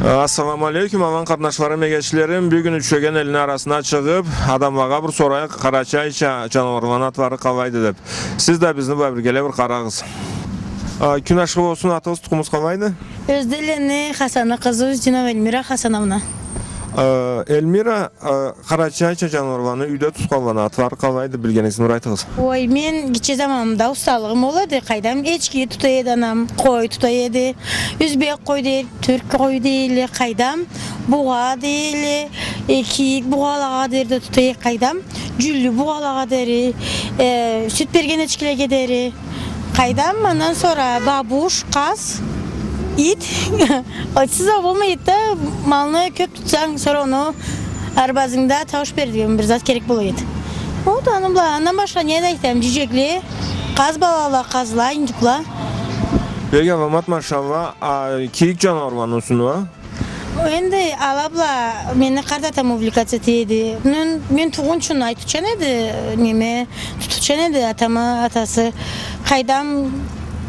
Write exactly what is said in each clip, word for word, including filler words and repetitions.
Ассаламу алейкум, аман къарнашларым, эгечлерим. Бюгюн ючюген элни арасына чыгъып, адамлагъа бир сорайыкъ, къарачайча джаныуарланы атлары къалайды деп. Сиз да бизни бла биргеле бир къарагъыз. А, кюн ашхы болсун, атыгъыз, тукъумугъуз къалайды? Ёзденлени Хасанны къызы Уздинова Эльмира Хасановна. А, Эльмира, а, къарачайча джаныуарланы, юйде тутханланы атлары къалайды, билгенигизни бир айтыгъыз. Ой, мен гитче заманымда усталыгъым ол эди, къайдам, эчки тута эди анам, къой тута эди, юзбек къой дейди, тюрк къой дейле, къайдам, бугъа дейле, э, кийик бугъалагъа дери да тута эди, къайдам, джюллю бугъалагъа дери, э, сют берген эчкилеге дери, къайдам, андан сора бабуш, къаз, ит, итсиз а болмайды да, малны кёп тутсанг, сора ону арбазынгда таууш берирге бир зат керек бола эди. Вот, аны бла, андан башха не да айтайым, джюджекле, къаз балала, къазла, индюкла. Бек аламат, машалла, а, кийик джаныуарланы юсюнде уа? Энди ала бла мени къарт атам увлекаться эте эди. Мен, мен туугъунчу айтыучан эди, неме, тутуучан эди атамы атасы. Къайдам,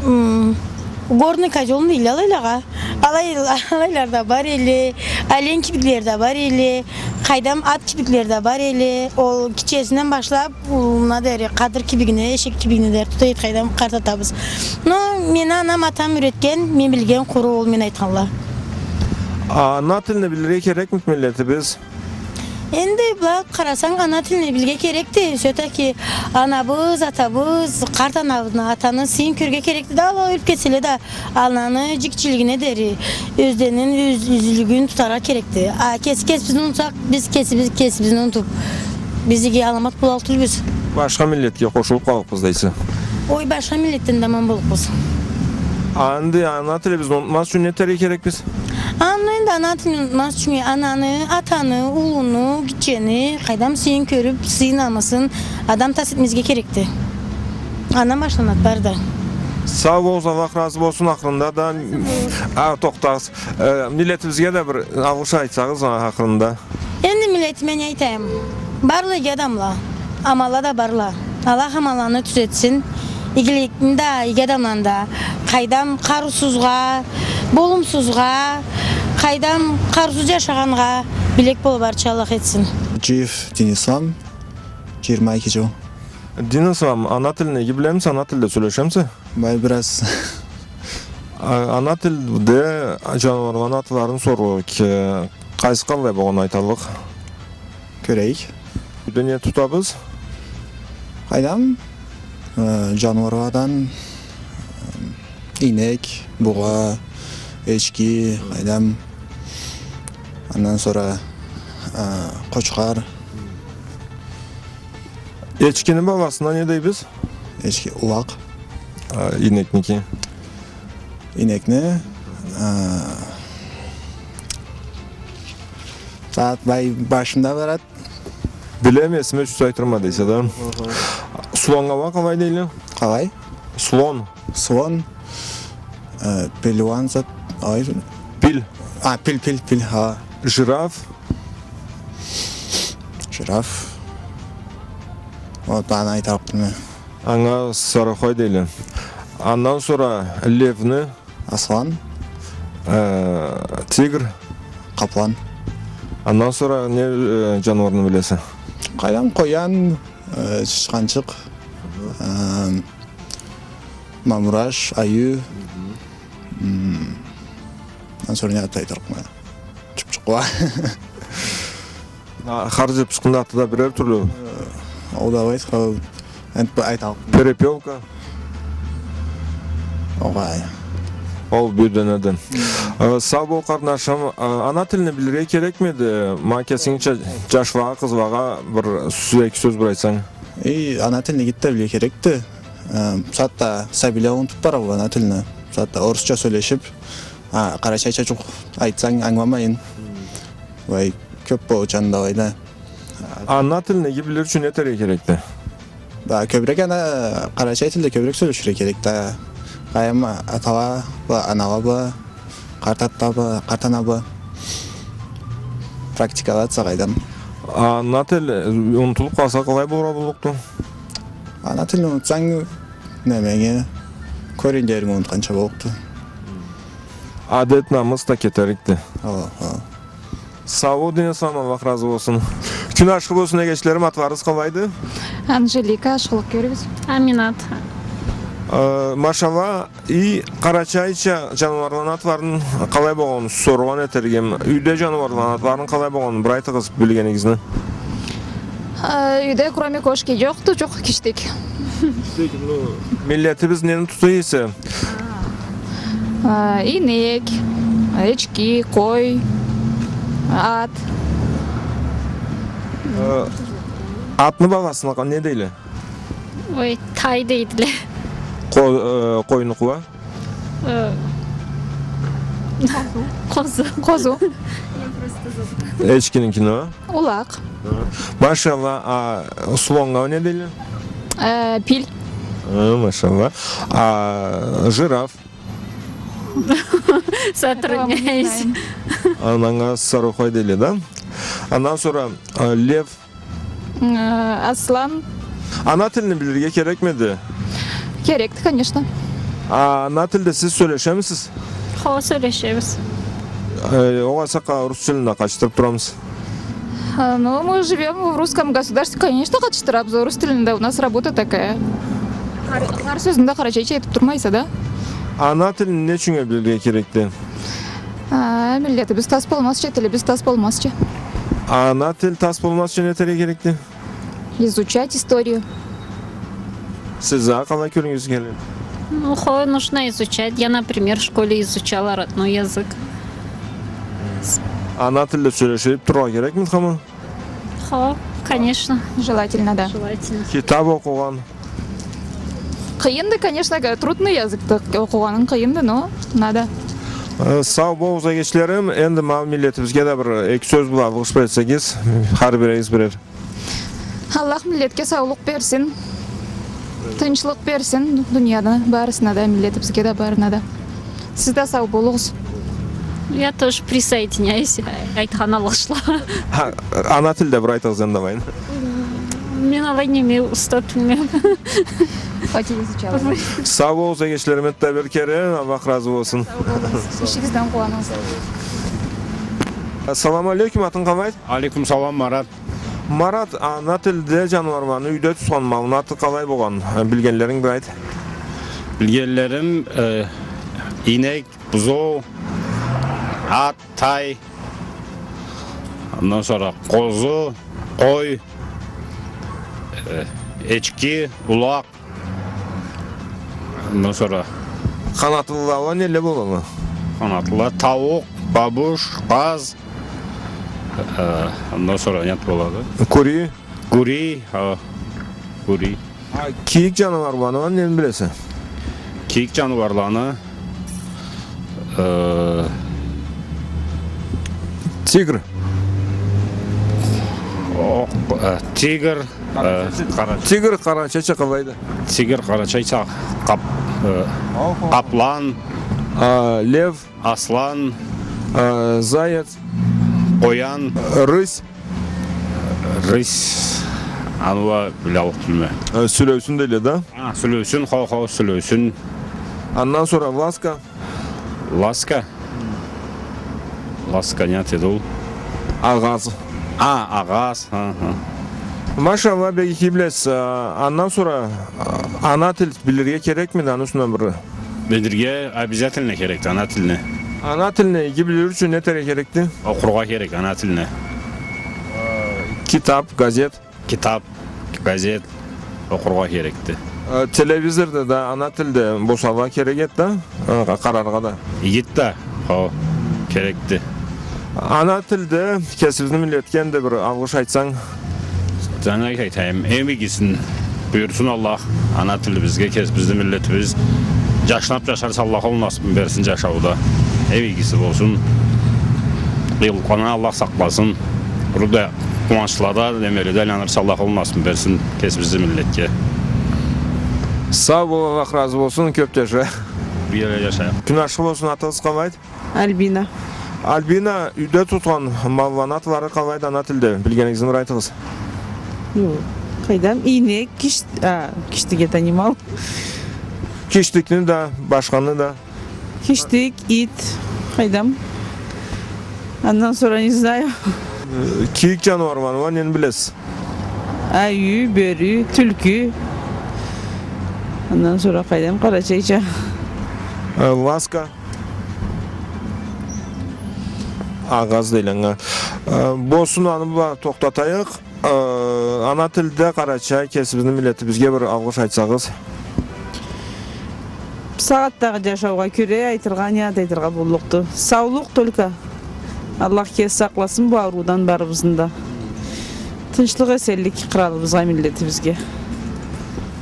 м, горный козёл дейле алайлагъа. Алай-, алайлар да бар эдиле, олень кибиклери да бар эдиле, къайдам, ат кибиклери да бар эдиле. Ол гитчесинден башлап, уллугъуна дери, къадыр кибигине, эшек кибигине дери тута эди къайдам къарт атабыз. Но мени анам, атам юретген, мен билген къуру ол мен айтханла. А, ана тилни билирге керекмиди миллетибиз? Энди былай къарасанг, ана тилни билирге керекди. Всё-таки анабыз, атабыз, къарт анабызны, атаны сыйын кёрюрге керекди да, ала ёлюп кетселе да, ананы джигитчилигине дери ёзденин юз-, юзлюгюн тутаргъа керекди. А кеси кесибизни унутсакъ, биз кесибиз кесибизни унутуп, биз иги аламат болаллыкъ тюлбюз. Башха миллетге къошулуп къаллыкъбыз дейсе. Ой, башха миллетден да аман боллукъбуз. А энди ана тилибизни унутмаз ючюн не этерге керекбиз? Аны энди ана тилни унутмаз ючюн ананы, атаны, уллуну, гитчени, къайдам, сыйын кёрюп, сый-намысын адам тас этмезге керекди. Андан башланады бары да. Сау болугъуз, Аллах разы болсун. Ахырында да, а, тохтагъыз. Э, миллетибизге да бир алгъыш айтсагъыз, а, ахырында. Энди миллетиме не айтайым? Барла иги адамла, аманла да барла. Аллах аманланы тюзетсин. Игиликни да, иги адамланы да. Къайдам, къарыусузгъа, болумсузгъа, къайдам, къарыусуз джашагъаннга билек болуп барырча Аллах этсин. Джиев Денислам, джыйырма эки джыл. Денислам, ана тилни иги билемисе, ана тилде сёлешемисе? Былай бир аз. А, ана тилде джаныуарланы атларын сорургъа, къайсы къаллай болгъанын айталлыкъ. Кёрейик. Юйде не тутабыз? Къайдам, э, джаныуарладан, э, ийнек, бугъа, эчки, къайдам. Андан сора, э, къочхар. Эчкини баласына не дейбиз? Эчки, улакъ. А, ийнекники? Ийнекни, а, сагъат былай башымда барады. Билем, эсиме тюшсе айтырма дейсе да. Слоннга уа къалай дейле? Къалай? Слон. Слон. Э, пелиуан зат. Ай. Пил. А, пил, пил, пил, ха. Жираф. Жираф. Вот, аны айталлыкъ билмейме. Анга сарыухай дейле. Андан сора левни. Аслан. Э, тигр. Къаплан. Андан сора не, э, джаныуарны билесе? Къайдам, къоян, э, чычханчыкъ, э, мамураш, айю. М, андан сора не зат айтырыкъма? Чыпчыкъла. А, хар чыпчыкъны аты да бирер тюрлю. Э, ол да бар, ол, энтда айталлыкъ. Перепёлка. Огъай. Ол бир данадан. Э, сау бол, къарнашым. Э, ана тилни билирге керекмиди? Ма кесингча джашлагъа, къызлагъа бир сёз, эки сёз бир айтсанг. Э, ана тилни гитче билирге керекди. Э, бусагъатда сабийле унутуп баралла ана тилни. Бусагъатда орусча сёлешип, а, къарачайча джукъ айтсанг, ангыламайын. Былай кёп болуучан да алайда. Ана тилни иги билир ючюн не этерге керекди? Да, кёбюрек ана, къарачай тилде кёбюрек сёлеширге керек да. Къайдам, атала бла, анала бла, къарт ата бла, къарт ана бла. Практикаласа къайдам. Ана тил, э, унутулуп къалса, къалай болургъа боллукъду? Ана тилни унутсанг, неменги, кореньлеринги унутханча боллукъду. Адет, намыс да кетерикди. Ха, ха. Сау бол, дин ислам, Аллах разы болсун. Кюн ашхы болсун, эгечлерим, атларыгъыз къалайды? Анжелика, ашхылыкъ кёрюгюз. Аминат. Э, машалла, и къарачайча жаныуарланы атларын къалай болгъанын соргъан этерик эм. Юйде жаныуарланы атларын къалай болгъанын бир айтыгъыз, билгенигизни. Э, юйде кроме кошки жокъду, жокъ, киштик. Миллетибиз нени тутуй эсе? А, ийнек, эчки, къой, ат. Э, атны баласына не дейле? Ой, тай дейдиле. Къо-, э, къойнукъла? Э, къозу. Къозу. Эчкиникини а? Улакъ. Машалла, а слоннга не дейле? Э, пил. Э, машалла. А жираф? Затрудняюсь. Ананга сарыухай дейле да? Андан сора, а, лев? Э, аслан. Ана тилни билирге керекмиди? Керекди, конечно. А ана тилде сиз сёлешемисиз? Хо, сёлешебиз. Э, огъесе къа-, рус тилни да къатышдырып турамысыз? А, ну, мы живём в русском государстве, конечно, къатышдырабыз, рус тилинде у нас работа такая. Хар, хар сёзню да къарачайча айтып турмайса да. Ана тилни не ючюн билирге керекди? А, миллетибиз тас болмазча, тилибиз тас болмазча. Ана тил тас болмазча не этерге керекди? Изучать историю. Сиз а къалай кёлюгюзге келеди? Ну, хо, нужно изучать. Я, например, в школе изучала родной язык. Ана тилде сёлешип турургъа керекмиди хаман? Хо, конечно. Желательно, да. Желательно. Китап окъугъан. Къыйынды, конечно, га-, трудный языкды, окъугъанынг къыйынды, но надо. Э, сау болугъуз, эгечлерим. Энди ма миллетибизге да бир эки сёз бла алгъыш берсегиз, хар биригиз бирер. Аллах миллетге саулукъ берсин. Тынчлыкъ берсин дунияда барысына да, миллетибизге да, барына да. Сиз да сау болугъуз. Я тоже присоединяюсь, айтхан алгъышла. Ха, ана тилде бир айтыгъыз энди, давай. Мен алай неме, устат билмейме. Хоть и изучала. Сау болугъуз, эгечлерим, энтда бир кере, Аллах разы болсун. Сау болугъуз. Ишигизден къууаныгъыз. Ассаламу алейкум, атынг къалай? Алейкум салам, Марат. Марат, ана тилде жаныуарланы, юйде тутхан малны аты къалай болгъан? Билгенлеринг бир айт. Билгенлерим, э, ийнек, бузоу, ат, тай, андан сора къозу, къой, э, эчки, улакъ. Андан сора. Къанатлыла неле болалла? Къанатлыла тауукъ, бабуш, къаз. Э, андан сора не зат болады? Кури. Кури, хо, кури. А кийик жаныуарланы нени билесе? Кийик жаныуарланы, э, тигр. Окъ, э, тигр. Э, къара-, тигр къарачайча къалайды? Тигр къарачайча къап-, э, къаплан. А, лев? Аслан. Э, заяц? Къоян. Рысь? Рысь. Аны уа билаллыкъ тюлме. Э, сюлеусюн дейле да? А, сюлеусюн, хо, хо, сюлеусюн. Андан сора ласка? Ласка. Ласка не зат эди ол? Агъаз. А, агъаз. Ха, ха. Машалла, бек иги билесиз. А, андан сора, а, ана тил билирге керекмиди, аны юсюнден бир? Билирге обязательно керекди ана тилни. Ана тилни иги билир ючюн не этерге керекди? Окъургъа керек ана тилни. Китап, газет. Китап, газет окъургъа керекди. Э, телевизорда да ана тилде босагъа керек эди да, э, къараргъа да. Игиди да, хо, керекди. Ана тилде кесибизни миллетге энди бир алгъыш айтсанг. Сен айт, айтайым, эм игисин буюрсун Аллах, ана тилибизге, кесибизни миллетибиз. Жашнап жашарча Аллах ол насыбын берсин жашауда. Эм игиси болсун. Къыйынлыкъланы Аллах сакъласын. Буру да къууанчлада, немеледе айланырча Аллах ол насыбын берсин кесибизни миллетге. Сау бол, Аллах разы болсун, кёп жаша. Бир эле жашайыкъ. Кюн ашхы болсун, атыгъыз къалайды? Альбина. Альбина, юйде тутхан малланы атлары къалайды ана тилде? Билгенигизни бир айтыгъыз. Жокъ, къайдам, ийнек, киш-, а, киштик это не мал. Киштикни да, башханы да. Киштик, ит, Къайдам. Андан сора не знаю. Э, кийик жаныуарланы уа нени билесиз? Айю, бёрю, тюлкю. Андан сора къайдам, къарачайча. Э, ласка. Агъаз дейле анга. Э, болсун, аны бла тохтатайыкъ. Э, ана тилде къарачай кесибизни миллетибизге бир алгъыш айтсагъыз. Бусагъатдагъы жашаугъа кёре айтыргъа, не зат айтыргъа боллукъду? Саулукъ только. Аллах кеси сакъласын бу ауруудан барыбызны да. Тынчлыкъ, эсенлик къралыбызгъа, миллетибизге.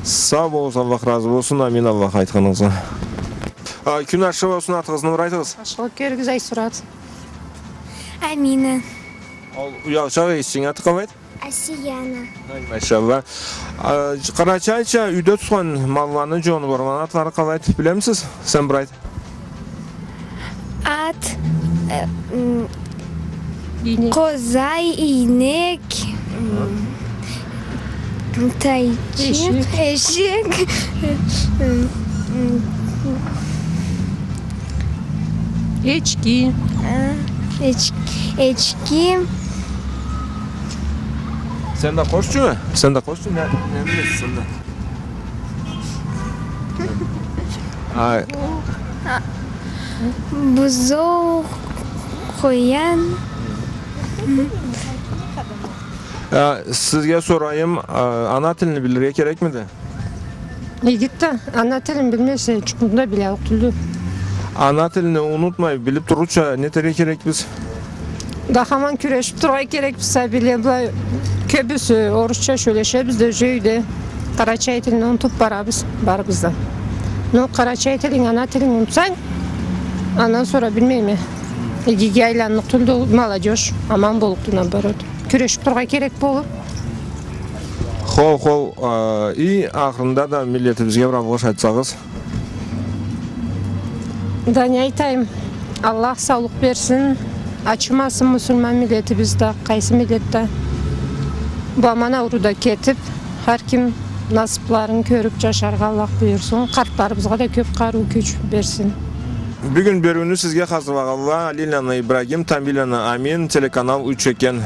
Сау болугъуз, Аллах разы болсун, амин, Аллах айтханыгъызгъа. А, кюн ашхы болсун, атыгъызны бир айтыгъыз. Ашхылыкъ кёрюгюз, Айсурат. Амина. Ол уялчакъ эшичинги аты къалайды? Асияна. Ай, машалла. А, къарачайча юйде тутхан малланы, жаныуарланы атлары къалайды, билемисиз? Сен бир айт. Ат, э, м, ийнек. Къозай, ийнек, м, тайчыкъ, эшек. Эшек. М, м. Эчки. А, эч-, эчки. Сен да къошчу, сен да къошчу, не, не билесиз сен да? А. Бузоу, къоян. А, сизге сорайым, а, ана тилни билирге керекмиди? Игит да, ана тилин билмесе, чукмунда биляллыкъ тюлдю. Ана тилни унутмай, билип турурча, не этерге керекбиз? Да хаман кюрешип тургъа керекбиз, сабийле бла кёбюсю орусча сёлешебиз да, уже юйде къарачай тилни унутуп барабыз, барыбыз да. Но къарачай тилинг, ана тилинг унутсанг, андан сора билмейме. Игиге айланныкъ тюлдю молодёжь, аман боллукъду, наоборот. Кюрешип тургъа керек болур. Хо, хо, а, и ахырында да миллетибизге бир алгъыш айтсагъыз. Да не айтайым, Аллах саулукъ берсин, ачымасын муслиман миллетибиз да, къайсы миллет да. Бу аман ауруда кетип, хар ким насыпларын кёрюп жашаргъа Аллах буюрсун, къартларыбызгъа да кёп къарыу, кюч берсин. Бюгюн бериуню сизге хазырлагъанла Алийланы Ибрагим, Тамбийланы Амин, телеканал Уч Чекен.